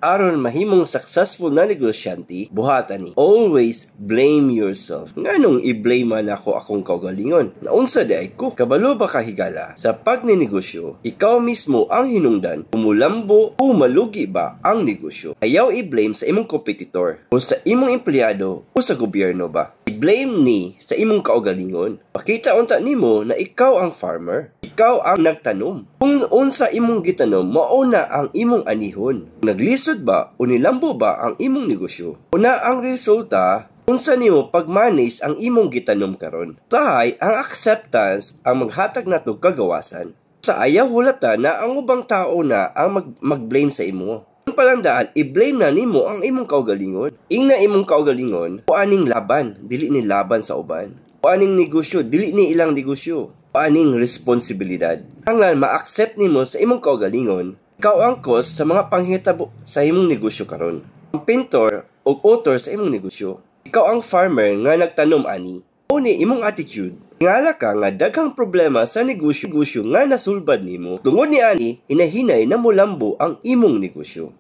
Aron mahimong successful na negosyante, buhata ni. Always blame yourself. Nganong i-blame man ako akong kaugalingon? Naunsa diay ko? Kabalo ba ka, higala? Sa pagninegosyo, ikaw mismo ang hinungdan kung mulambo o malugi ba ang negosyo. Ayaw i-blame sa imong competitor o sa imong empleyado o sa gobyerno ba. I-blame ni sa imong kaugalingon. Pakita unta nimo na ikaw ang farmer. Ikaw ang nagtanom. Kung unsa imong gitanom, mao na ang imong anihon. Naglisod ba o nilambo ba ang imong negosyo? Una ang resulta, unsa nimo pag-manage ang imong gitanom karon. Usahay, ang acceptance ang maghatag nato kagawasan. Sa ayaw hulata na ang ubang tao na ang mag-blame sa imo. Ang palandaan, i-blame na nimo ang imong kaugalingon. Ingna imong kaugalingon, o aning laban, dili ni laban sa uban. O aning negosyo, dili ni ilang negosyo. O aning responsibilidad. Hanglan ma-accept nimo sa imong kaugalingon, ikaw ang cause sa mga panghitabo sa imong negosyo karon. Ang pintor o author sa imong negosyo. Ikaw ang farmer nga nagtanom ani. Uni imong attitude. Ngala ka nga daghang problema sa negosyo nga nasulbad nimo. Tungod ni ani, hinahinay na mulambo ang imong negosyo.